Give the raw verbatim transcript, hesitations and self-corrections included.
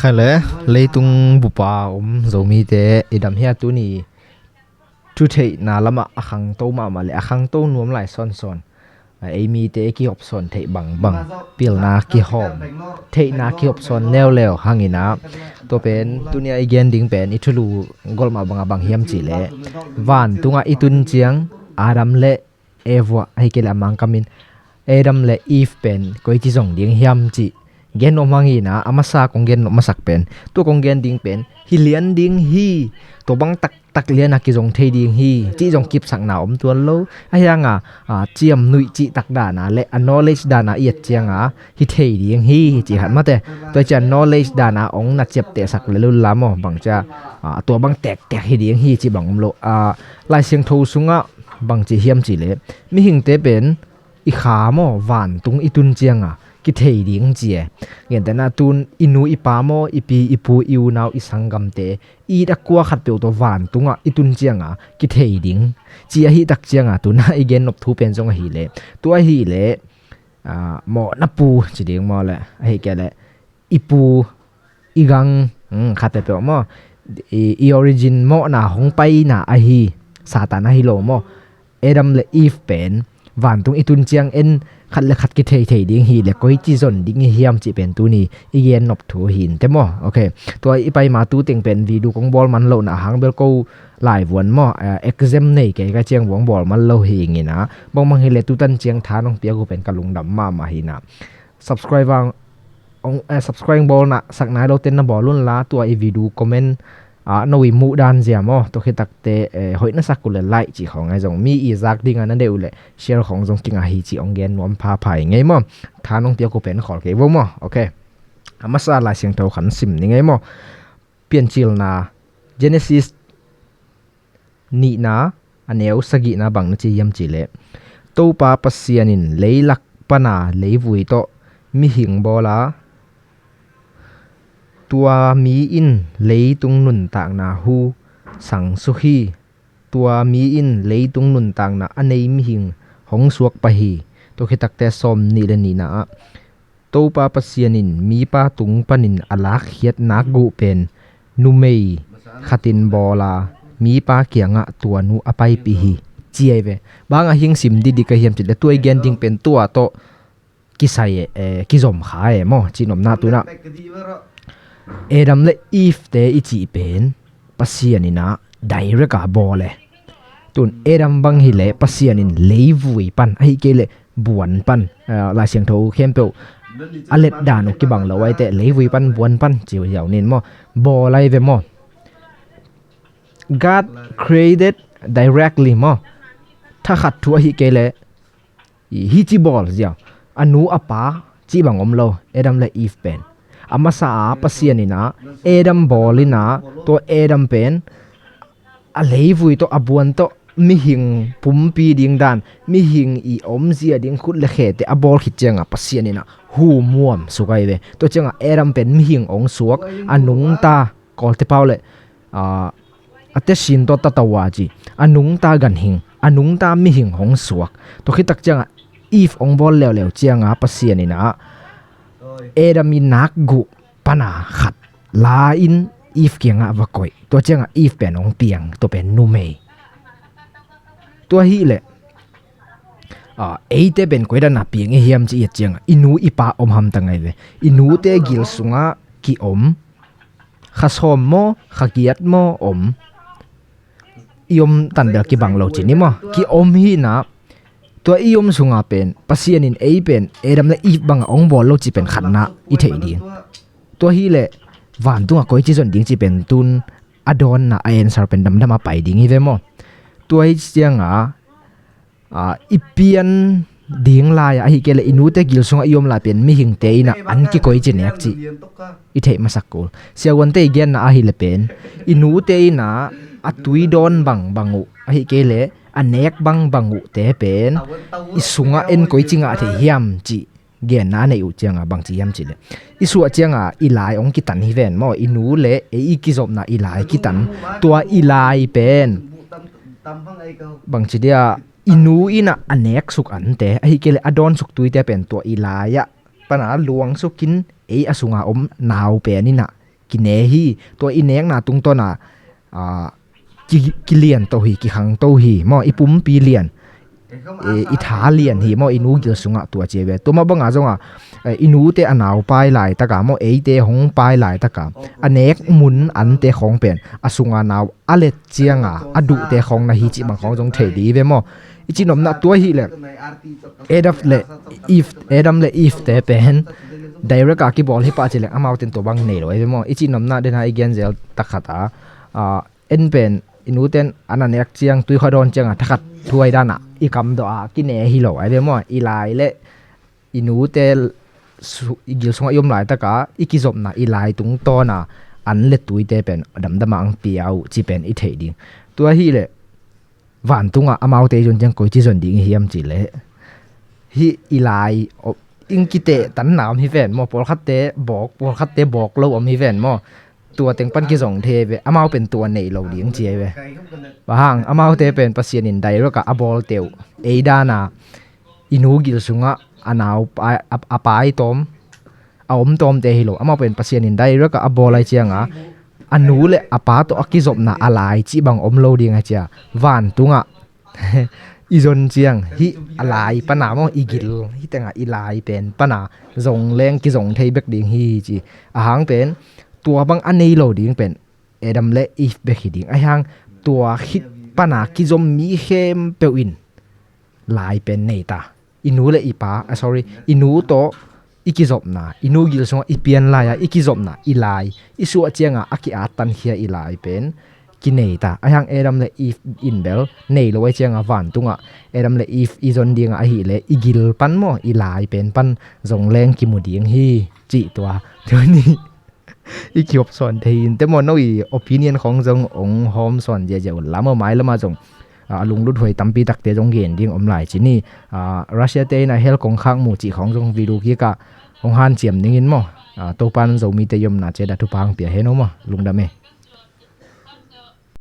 Hale, leitung bupa om Zomite i dam hia? Tuni thutheihna lamah a khangto mahmah le a khangto nuam lai sawnsawn, a, ei mite kihopsawn theih bangbang, pilna kihawm, theihna kihopsawn leuleu hangin ah, tua pen tunia i gen ding pen i thulu golh mah bangah bang hiam cihleh, vantungah i tun ciang Adam le Eva, ahi kei leh a Mangkam in Adam le Eve pen koici zong ding hiam cih gen nuam hangin ah, a masa kong gen nuam masak pen, tua kong gen ding pen hi lian ding hi, tua bang taktak lian a kizong thei ding hi cih zong kipsakna om tuan lo. Ahi hanga, a, ciamnuih cih tak dana le a knowledge dana i et cianga hi thei ding hi cih khat mate. Tua ciang knowledge dana ong na ciaptehsak le lula maw, bang cia, a, tua bang tektek hi ding hi cih bang om lo. A, Lai Siangtho sungah bangci hiam cihleh, mihingte pen i kha maw, vantung i tun cianga kithei ding ci e. Gentehna tun i nu i pa maw, i pi i pu, i unau i sanggamte, i it a kua khatpeuh tawh vantungah i tun cianga kithei ding ci ahi tak cianga, tuna i gen nop thu pen zong ahileh, tua ahileh, a, mawhna pu ci ding maw le, ahi kei leh i pu, i gang, um, khat peuhpeuh maw, i, i origin mawhna hong paina ahi, Satan ahi lo maw, Adam le Eve pen vantung i tun ciang en khat le khat kithei thei ding hi le koici zon ding i hiam cih pen tuni i gen nop thu hi inte maw. Ok. Tua i paima tu teng pen video kong bawl man lohna hang bel ko laivuan maw, eh, exam nei kei ka ciang vuang bawl man lo hi ngina. Bangbang hileh tutan ciang tha nong piak uh pen ka lungdam mahmah hina. Subscribe ang, ong, eh, subscribe bawlna sak nai lo ten na bawl unla, tua i video comment, ah, no i muh dan zia maw, tua khitakte, eh, hoih na sak uh le like cih khawng ai zong, mi i zak dinga na deuh uh le share khawng zong kinga hi cih ong gen nuam phapha i ngei maw. Tha nong piak uh pen khawl kei vo maw. Ok. A masa Lai Siangtho khan sim ni ngei maw. Piancilna, Genesis nihna, a neu sagihna bang na ci hiam cihleh, Topa Pasian in leilak pana leivui tawh mihing bawla, tua mi in leitung nuntakna hu sangsuk hi. Tua mi in leitung nuntakna a nei mihing hong suak pah hi. Tua khitakte sawm nih le nihna ah, Topa Pasian in mipa tung panin a lakkhiat nakguh pen numei khatin bawla, mipa kiangah tua nu a paipih hi, ci ai ve. Bang a hing sim didi ka hiam cihleh, tua i gen ding pen tua tawh kisai e, eh, kizom kha e maw, ci nopna tuna. Adam le Eve te i cih pen Pasian ina direct a bawl e. Tun Adam bang hileh Pasian in leivui pan, ahi kei leh buan pan, eh, Lai Siangtho khempeuh a let dan uh kibang lo aite, leivui pan, buan pan ci uh hiau nin maw, bawl ai ve maw. God created directly maw. Thakhat thu ahi kei leh, i hi ci bawl ziau. A nu a pa ci bang om lo, Adam le Eve pen. A masa a Pasian ina Adam bawl ina, tua Adam pen a leivui tawh, a buan tawh mihing pumpi ding dan, mihing i omzia ding khut le khete a bawl khit cianga Pasian ina hu muam suk ai ve. Tua cianga Adam pen mihing ong suak, a nungta, Kawlte pau le, ah, a tesin tawh tatawa ci, a nungta ganhing, a nungta mihing hong suak. Tua khitak cianga Eve hong bawl leuleu cianga Pasian ina Adam i nakguh pana khat la in Eve kiangah va koih. Tua cianga Eve pen hong piang, tua pen numei. Tua hileh, ah, eite pen koi dana piang i hiam ci i et cianga i nu i pa om hamtang ai ve. I nute gil sungah kiom, kha sawm maw, kha giat maw om. I om tan bel kibang lo ci ni maw. Kiom hina, tua i om sunga pen Pasian in ei pen Adam le Eve banga ong bawl lo ci pen khatna i theih ding. Tua hileh vantunga koici zon ding ci pen tun a dawnna, a answer pen damdam a pai ding hi ve maw. Tua hi cianga, ah, i pian ding lai-ah, ahi kei leh i nute gil sungah i om lai pen mihingte ina an kikoi ci nek cih i theih masak kul. Siavuante i genna ahi le pen i nute ina a tui dawn bangbang uh, ahi kei leh a nek bangbang uhte pen i sungah en koi ci ngah thei hiam cih genna a neih uh cianga bangci hiam cihleh, i suah cianga i lai ong kitan hi ven maw, i nu le ei i kizopna i lai kitan. Tua i lai pen bangci dia, i nu ina a neksuk ante, ahi kei leh a dawnsuk tuite pen tua i lai-ah pana luangsukin ei a sunga om nau pen ina kine hi. Tua i nekna tungtawna, ah, ki, kilian to hi, kikhang to hi maw, i pumpi lian, eh, i tha lian hi maw, i nu gil sungah tua ci ve. Tua mah banga zonga, eh, i nute a nau pai laitaka maw, eite hong pai laitaka a nek mun ante khawng pen a sunga nau a let cianga a duhte khawng na hi cih bang khawng zong thei di ve maw. I cihnopna tua hileh Adam le Eve, Adam le Eve te pen direct a kibawl hi pah cileh amauten tua bang nei lo ai ve maw. I cihnopna dena i genzel takhata, ah, en pen i nuten an a nek ciang tui kha dawn cianga thakhat thuai dana i kam dawha kine hi lo ai ve maw. I lai le i nute su, i gil sungah i om laitaka i kizopna i lai tungtawna an le tuite pen damdama ang pia uh ci pen i theih ding. Tua hileh vantungah amaute i zon ciang koici zon ding i hiam cileh, hih i lai, o, ing kiteh tanna om hi ven maw, pawlkhatte bawk, pawlkhatte bawk lo om hi ven maw. Tua teng pan kizong thei ve, amau pen tua nei lo ding ci ai ve. Bang hang, amaute pen Pasian in direct a a bawlte uh ei dana i nu gil sungah a nau pai, a, a pai tawm, a om tawmte hi lo. Amau pen Pasian in direct a a bawl ai cianga a nu le a pa tawh a kizopna a lai cih bang om lo ding ai cia. Vantungah i zon ciang hih a lai pana maw, i gil hih tenga i lai pen pana zong leng kizong thei bek ding hi ci. A hang pen tua bang a nei lo ding pen Adam le Eve bek hi ding. Ai hang tua khit pana kizom mi khempeuh in lai pen nei ta. I nu le i pa, ah, sorry, i nu tawh i kizopna, i nu gil sungah i pian lai-a i kizopna i lai, i suah cianga a ki-at tankhia i lai pen kinei ta. Ai hang Adam le Eve in bel nei lo ai cianga vantungah Adam le Eve i zon dinga ahileh i gil pan maw, i lai pen pan zong leng kimu ding hi cih tua. Tuni i kihop sawn thei in te maw, no i opinion khawng zong ong hawm sawn ziahziah un la maw. Mai lama zong, ah, a lunglut huai tampi takte zong gen ding om lai ci ni. Ah, Russia te in a hell kong khak mu cih khawng zong video kikah hong hanciam dingin maw. Ah, Topan Zomite i omna ciat ah thupha hong pia hen aw maw. Lungdam e.